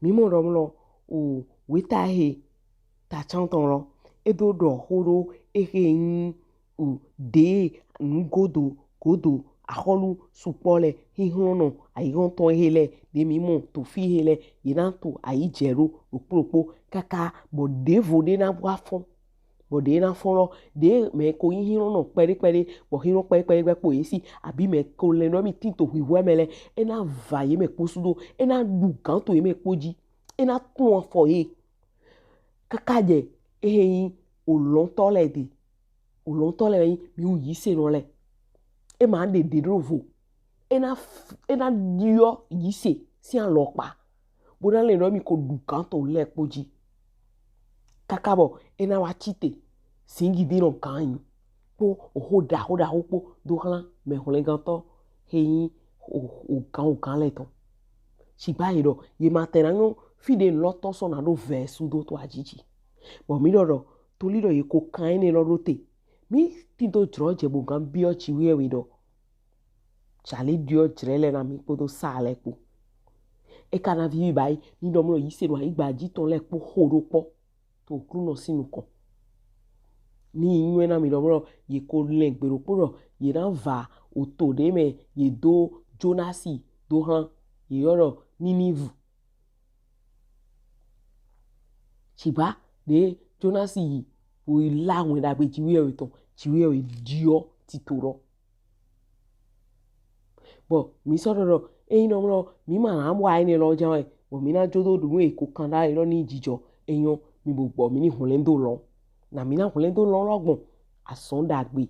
Mi mɔ ɖɔ mlɔ o weta he ta can tɔn lɔ e do ɖɔ xo ɖo ehe yin o ɖe nu godo godo axɔlu sukpɔ lɛ xixlɔnɔ ayihɔntɔn he lɛ ɖe mi mɔ to fi he lɛ ye na to ayi jɛ ɖo ɖokpo ɖokpo kaka bɔ ɖevo ɖe na wa fɔn. Bɔ ɖe na fɔn lɔ, ɖe mɛ ko yin hinlɔnnɔ kpɛɖe kpɛɖe, bɔ hinlɔn kpɛɖe kpɛɖe gbɛ kpo ye si, abi mɛ ko lɛn ɖɔ mi tin to hwihwɛ mɛ lɛ, e na va ye mɛ kpo sudo, e na ɖu gan to ye mɛ kpo ji, e na tun afɔ ye. Kaka jɛ ehe yin olɔntɔ lɛ de, olɔntɔ lɛ yin mi wu yisenɔ lɛ. E ma ɖe ɖe ɖo vo, e na f- e na ɖiɔ yise sin alɔkpa, bo na lɛn ɖɔ mi ko ɖu gan to lɛ kpo ji. Kaka bɔ e na wa ci te, zingidi nɔ gan yin kpo oho ɖaho ɖaho kpo do hlan mɛ hwlɛngantɔ he yin o- ogan ogan lɛ tɔn. Shigba ye ɖɔ ye ma tɛn na nyɔ fi ɖe lɔ tɔn sɔ na ɖo vɛ sudo to ajiji. Bɔ mi ɖɔ ɖɔ toli ɖɔ ye ko kan enɛ lɔ ɖo te, mi tin to jlɔ jɛ bo gan biɔ Jiwheyɛwhe ɖɔ jali ɖiɔ jlɛ lɛ na mi kpodo sa lɛ kpo. E ka na vivi bayi ni ɖɔ mlɔ yisenɔ ayigba ji tɔn lɛ kpo xo ɖo kpɔ to Oklunɔ sin nukɔn. Ni yi nyɔɛ na mi ɖɔ mlɔ ye ko lɛn gbe ɖokpo ɖɔ ye na va oto ɖe mɛ ye do Jonasi do hlan, ye yɔ ɖɔ Ninivu. Shigba ɖe Jonasi yi, wo yi la wɛn ɖagbe Jiwheyɛwhe tɔn, Jiwheyɛwhe ɖiɔ tito lɔ. Bɔ mi sɔ ɖɔ ɖɔ eyin nɔ mlɔ mi ma na wa enɛ lɔ jan wɛ, bɔ mi na jo do ɖu nu e ko kan ɖa e lɔ ni jijɔ, e nyɔ mi bo gbɔ mi ni hwlɛn do lɔ. Na mi na hwlɛn do lɔ lɔ gbɔn asɔn ɖagbe.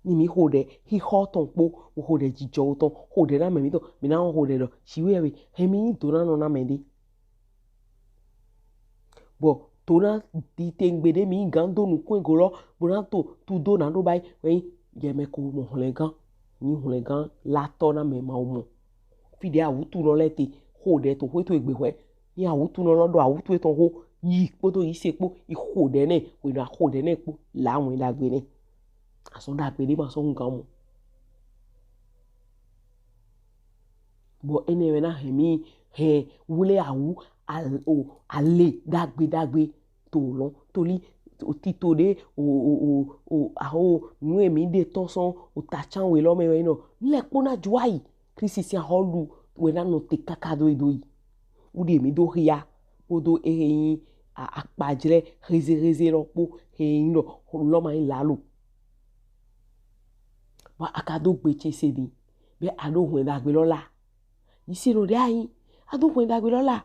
Ni mi xo ɖɛ xixɔ tɔn kpo, xo ɖɛ jijɔ tɔn, xo ɖɛ na mɛ mitɔn, mi na xo ɖɛ ɖɔ Jiwheyɛwhe hɛn mi yin donanɔ na mɛ ɖe. Bɔ to na di tengbe ɖe mi gan do nukun ego lɔ, bo na to tu do na ɖo bayi wɛ yin yɛ mɛ ko mɔ hwlɛngan, yin hwlɛngan latɔ na mɛ ma wo mɔ. Fi ɖe awutunɔ lɛ te xo ɖɛ to xwe to egbe hwɛ, ni awutunɔ lɔ ɖɔ awutu etɔn xo yi kpodo yise kpo yi xo ɖɛ nɛ, wɛ na xo ɖɛ nɛ kpo la wɛn ɖagbe nɛ. Asɔn ɖagbe ɖe ma sɔ ŋgan mɔ. Bɔ enɛ wɛ na hɛn mi hɛn wle awu al- o ale ɖagbe ɖagbe to lɔ toli o tito ɖe o o o o aho nu e mi ɖe tɔn sɔn o ta can we lɔ mɛ wɛ nɔ lɛ kpo na ju ayi Kristi sin ahɔlu wɛ na nɔ te kaka do e do yi. Wu ɖe mi do xia kpodo ehe yin a- akpajlɛ heze heze lɔ kpo he yin lɔ lɔ ma yin lalo. Bɔ a ka do gbe ce se din be a ɖo hwɛn ɖagbe lɔ la. Yisenɔ ɖe a yin, a do hwɛn ɖagbe lɔ la.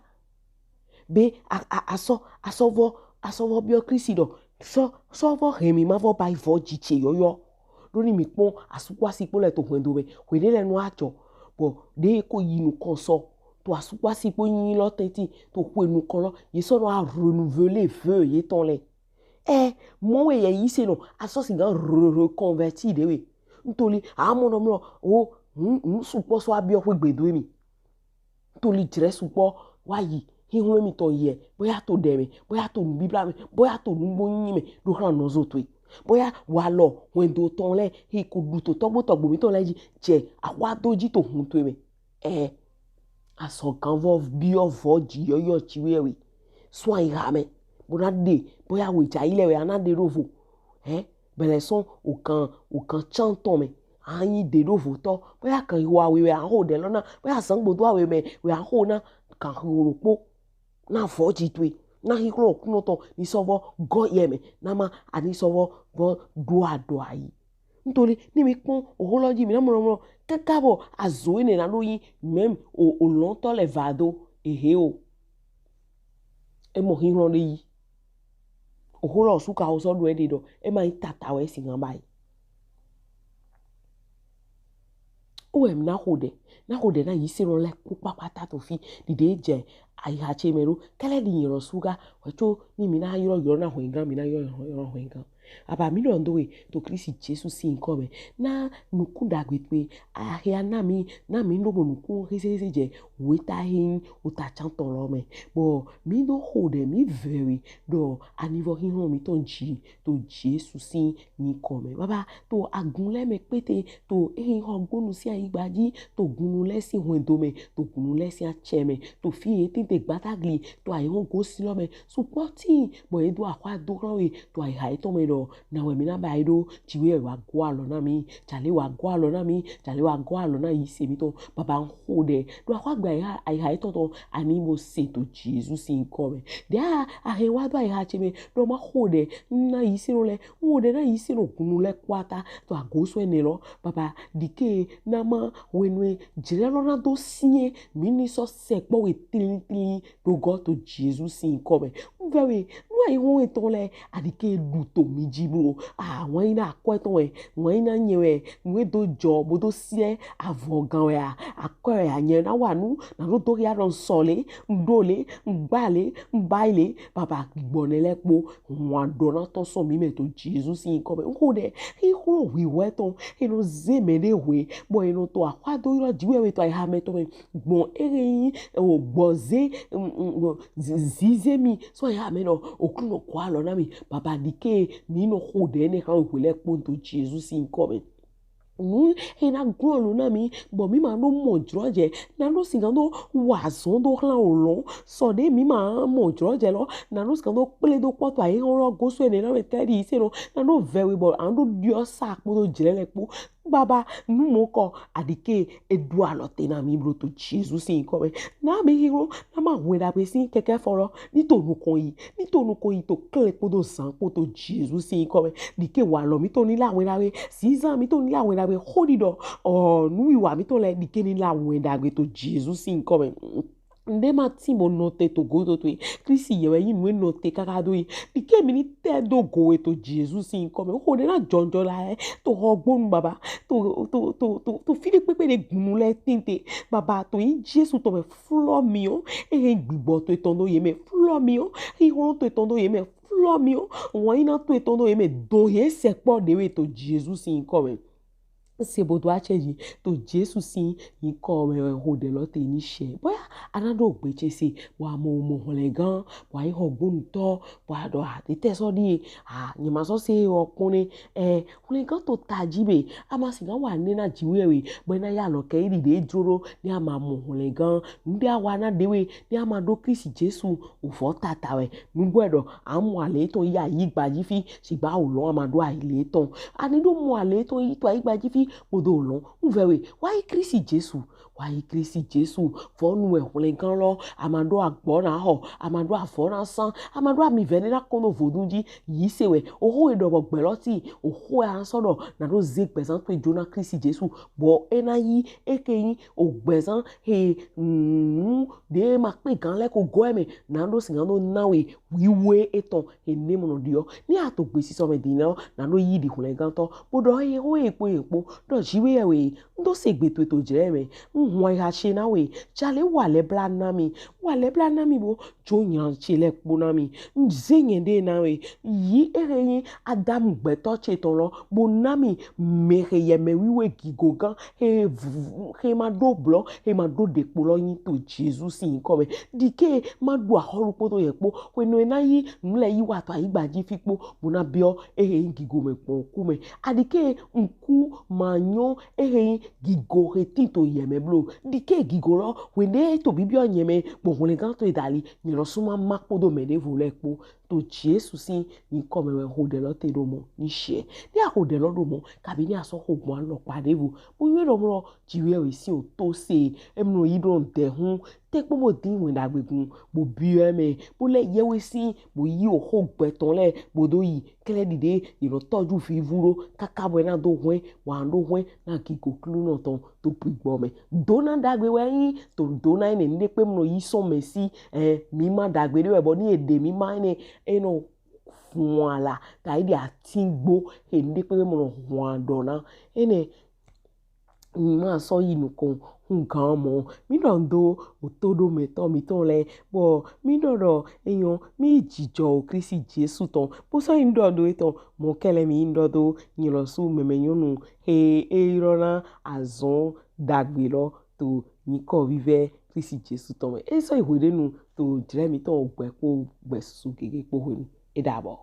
Be a a a sɔ a sɔ vɔ a sɔ vɔ biɔ Kristi ɖɔ sɔ sɔ vɔ hɛn mi ma vɔ ba yi vɔ ji ce yɔyɔ. Ɖo ni mi kpɔn asukpasi kpo lɛ to hwɛndo mɛ hwenɛ lɛ nɔ a jɔ. Bɔ ɖe ko yi nukɔn sɔ to asukpasi kpo yin lɔ tɛntin to xwe nukɔn lɔ ye sɔ nɔ a renouveler vœu yetɔn lɛ. Ɛ mɔ wɛ yɛ yisenɔ a sɔ sigan re- reconverti ɖe we. Ntoli a mɔ nɔ mlɔ o nu nu sukpɔ sɔ a biɔ xwe gbe do mi. Ntoli jlɛ sukpɔ wa yi hinhun mi tɔn yɛ boya to ɖɛ mɛ boya to nubibla mɛ boya to nugbo nyi mɛ ɖo hlan nɔzo to e boya walɔ hwɛndo tɔn lɛ he ko ɖu to tɔgbo tɔgbo mi tɔn lɛ ji jɛ ahwa do ji to hun to e mɛ. Ɛ asɔgan vɔ biɔ vɔ ji yɔyɔ ci wɛ wɛ sɔn ayiha mɛ bo na ɖe boya wɛ ja yi lɛ wɛ a na ɖe ɖo vo. Ɛ bɛlɛ sɔn ogan ogan can tɔn mɛ a yin ɖe ɖo vo tɔ boya kan yi wa wɛ wɛ a xo ɖɛ lɔ na boya zangbo do awe mɛ wɛ a xo na kan xo ɖokpo na vɔ ji to e na xixlɔ kunɔ tɔn ni sɔ vɔ gɔ yɛ mɛ na ma a ni sɔ vɔ vɔ ɖo aɖɔ ayi. Ntoli ni mi kpɔn oho lɔ ji mi na mlɔ mlɔ kaka bɔ azo enɛ na ɖo yin mɛm o olɔntɔ lɛ va do ehe o. E mɔ xixlɔ ɖe yi. Oho lɔ su ka wo sɔ ɖo e ɖe ɖɔ e ma yin tata wɛ si ŋa ba yi. Owɛ mi na xo ɖɛ na xo ɖɛ na yisenɔ lɛ kpo kpakpata to fi ɖiɖe jɛ ayiha ce mɛ ɖo kɛlɛ ɖi nyɛ lɔ suga wɛ co ni mi na ylɔ ylɔ na hwɛngan mi na ylɔ ylɔ hwɛngan. Aba mi ɖɔ ndo we to Kristi Jesu sin yinkɔ mɛ na nukun ɖagbe kpe ahia na mi na mi ɖo mɔ nukun hezeheze jɛ weta he yin ota can tɔn lɔ mɛ bɔ mi ɖo xo ɖɛ mi vɛ we ɖɔ anivɔ xixlɔ mitɔn ji to Jesu sin yinkɔ mɛ. Baba to agun lɛ mɛ kpete to ehe xɔgbonu sin ayigba ji to gunnu lɛ sin hwɛndo mɛ to gunnu lɛ sin acɛ mɛ to fi ye tete gbatagli to ayihɔn gosi lɔ mɛ sukpɔ tin bɔ ye do axwa do xlan we to ayiha yetɔn mɛ Na wɛ mi na ba yi ɖo, Jiwheyɛwhe wa gɔ alɔ na mi, jalɛ wa gɔ alɔ na mi, jalɛ wa gɔ alɔ na yise mitɔn. Baba n xo ɖɛ ɖo axɔ agbe ayiha ayiha etɔn tɔn, ani mo se to Jesu sin yinkɔ mɛ. Ɖe a ahe wa do ayiha ce mɛ ɖo ma xo ɖɛ na yisenɔ lɛ, n xo ɖɛ na yisenɔ gunu lɛ kpata to agoso ɛnɛ lɔ. Baba ɖike na ma wenu jlɛ lɔ na do sie mi ni sɔ sɛkpɔ we tlin tlin ɖo gɔ to Jesu sin yinkɔ mɛ. N vɛ we, nu ayi hɔn etɔn lɛ, aɖike ɖu to mi ji blo. Ah, ŋwan yi na akɔ etɔn wɛ, ŋwan yi na nyɛ wɛ, nu e do jɔ bo do siɛ avɔ gan wɛ a, akɔ wɛ a, nyɛ na wa nu, na ɖo do ya ɖɔ n sɔ le, n ɖo le, n gba le, n ba yi le. Baba gbɔnɛ lɛ kpo, ŋwan ɖɔ na tɔn sɔ mi mɛ to Jesu sin yinkɔ mɛ. N xo ɖɛ, xixlo hwihwɛ tɔn, e nɔ ze mɛ ɖe hwe, bɔ e nɔ to axwa do ylɔ Jiwheyɛwhe to ayiha mɛ tɔn mɛ. Gbɔn ehe nyi o gbɔ ze zize mi sɔ ya mɛ nɔ, o klo nɔ kɔ alɔ na mi. Baba ɖike mi nɔ xo ɖɛ nɛ xan hwe lɛ kpo to Jesu sin yinkɔ mɛ. Nu e na glɔn lo na mi, bɔ mi ma ɖo mɔ jlɔ jɛ, na ɖo sigan do wa zɔn do xlan o lɔn, sɔ ɖe mi ma mɔ jlɔ jɛ lɔ, na ɖo sigan do kple do kpɔtɔ ayi hɔn lɔ goso ɛnɛ lɔ mɛ tɛ ɖi se nɔ, na ɖo vɛ we bɔ a ɖo ɖiɔ sa kpo do jlɛ lɛ kpo. Baba, nu mɔ kɔ, aɖike e ɖo alɔ te na mi blo to Jesu sin yinkɔ mɛ. Na mi hiro, na ma hwe ɖagbe sin kɛkɛ fɔ lɔ, ni to nukɔn yi, ni to nukɔn yi to kle kpodo zan kpo to Jesu sin yinkɔ mɛ. Ɖike wa alɔ mitɔn ni la wɛ ɖagbe, zizan mitɔn ni la wɛ ɖagbe, xo ɖiɖɔ, ɔ, nuwiwa mitɔn lɛ, ɖike ni la wɛ ɖagbe to Jesu sin yinkɔ mɛ. Nɖe ma tin bo nɔte to godo to ye. Kristi yɛ wɛ yin nu e nɔte kaka do yi. Ɖike mi ni tɛ do go we to Jesu sin yinkɔ mɛ. Xo ɖɛ na jɔnjɔn la yɛ. To xɔgbonu baba. To to to to to fi ɖe kpekpe ɖe gunu lɛ tinte. Baba to yi Jesu tɔn mɛ flɔ mi o. Ehe gbigbɔ to etɔn do ye mɛ flɔ mi o. Xixlɔ to etɔn do ye mɛ flɔ mi o. Ŋwan yi na to etɔn do ye mɛ dɔn ye sɛkpɔ ɖe we to Jesu sin yinkɔ mɛ. Se bo do acɛ ji to Jesu sin yinkɔ mɛ wɛ xo ɖɛ lɔ te ni sɛ. Boya a na ɖo gbe ce se, bɔ a mɔ mɔ hwlɛngan, bɔ a yi xɔgbonutɔ, bɔ a ɖɔ a ɖe tɛ sɔ ɖie, a nyɛ ma sɔ se wɔ kpɔn nɛ. Ɛ, hwlɛngan to taji be a ma sigan wa nɛ na Jiwheyɛwhe, bɔ e na ya alɔ kɛ yi ɖi ɖe jlo ɖo, ni a ma mɔ hwlɛngan. Nuɖe a wa na ɖe we, ni a ma ɖo Kristi Jesu o fɔ tata wɛ. Nugbo ɖɔ a mɔ ale tɔn yi ayigba ji fi, sigba o lɔn a ma ɖo ale tɔn. Ani ɖo mɔ ale tɔn yi to ayigba ji fi kpodo o lɔn. N vɛ we, wa yi Kristi Jesu, wa yi Kristi Jesu. Vɔ nu wɛ hwlɛngan lɔ, a ma ɖo agbɔ na xɔ, a ma ɖo avɔ na san, a ma ɖo ami vɛ ne na kɔn do vodun ji. Yi se wɛ, oxo e ɖɔ bɔ gbɛ lɔ ti, oxo e a sɔ ɖɔ na ɖo ze gbɛzan to e jo na Kristi Jesu, bɔ e na yi e ke yin o gbɛzan he nu ɖe ma kpe gan lɛ ko gɔ e mɛ, na ɖo sigan do na we wiwe etɔn he ne mɔ nɔ ɖiɔ. Ni a to gbesisɔ mɛ din lɔ, na ɖo yi ɖi hwlɛngantɔ, bo ɖɔ ye ho ye kpo ye kpo ɖɔ Jiwheyɛwhe, n do se gbe towe to jlɛ mɛ, n hun ayiha ce na we, jalɛ wa lɛ bla na mi, wa lɛ bla na mi bo jo nylan ce lɛ kpo na mi. N ze nyɛ ɖe na we, yi ehe yin Adamu gbɛtɔ ce tɔn lɔ, bo na mi mɛ he yɛmɛ wiwe gigo gan he vu- he ma ɖo blɔ, he ma ɖo ɖekpo lɔ yin to Jesu sin yinkɔ mɛ. Ɖike ma ɖu axɔlu kpodo yɛ kpo, hwenu e na yi nu lɛ yi wa to ayigba ji fi kpo, bo na biɔ ehe yin gigo mɛ gbɔn oku mɛ. A ɖike n ku ma nyɔ ehe yin gigo he tin to yɛmɛ blo. Ɖike gigo lɔ hwenu e to bibiɔ nyɛ mɛ gbɔn hwlɛngan to e dali, nyɛ lɔsu ma ma kpodo mɛ ɖevo lɛ kpo. To Jesu sin yinkɔ mɛ wɛ n ho ɖɛ lɔ te ɖo mɔ ni sɛ. Ni a ho ɖɛ lɔ ɖo mɔ, kabi ni a sɔ ho gbɔn alɔkpa ɖevo, bo yɔn ɖɔ mlɔ Jiwheyɛwhe sin o to se, e mlɔ yi ɖo n dɛ hun, te kpo bo din wɛn ɖagbe gun, bo biɔ e mɛ, bo lɛ yɛwhe sin, bo yi oxo gbɛtɔ lɛ, bo do yi kɛlɛ ɖiɖe yi nɔ tɔju vivu ɖo kaka bɔ e na do hwɛn, wa n ɖo hwɛn na gigo Klunɔ tɔn to gbigbɔ mɛ. Dona ɖagbe wɛ yin to dona enɛ, nuɖe kpe mlɔ yi sɔn mɛ si, ɛ, mima ɖagbe ɖe wɛ bɔ ni e ɖe mima enɛ, e nɔ hwan la, ta yi ɖi atingbo, he nuɖe kpe mlɔ hwan ɖɔ na enɛ. Ma sɔ yi nukɔn hun gan mɔ, mi ɖɔ n do otoɖomɛtɔ mitɔn lɛ, bɔ mi ɖɔ ɖɔ enyɔ mi jijɔ o Kristi Jesu tɔn, bo sɔ yi n ɖɔ do etɔn mɔ kɛlɛ mi n ɖɔ do nyɛ lɔsu mɛmɛ nyɔnu he e ylɔ na azɔn ɖagbe lɔ to yinkɔ vivɛ Kristi Jesu tɔn mɛ. E sɔ yi hweɖenu to jlɛ mitɔn ogbɛ kpo gbɛ susu gege kpo hwenu. E dabɔ.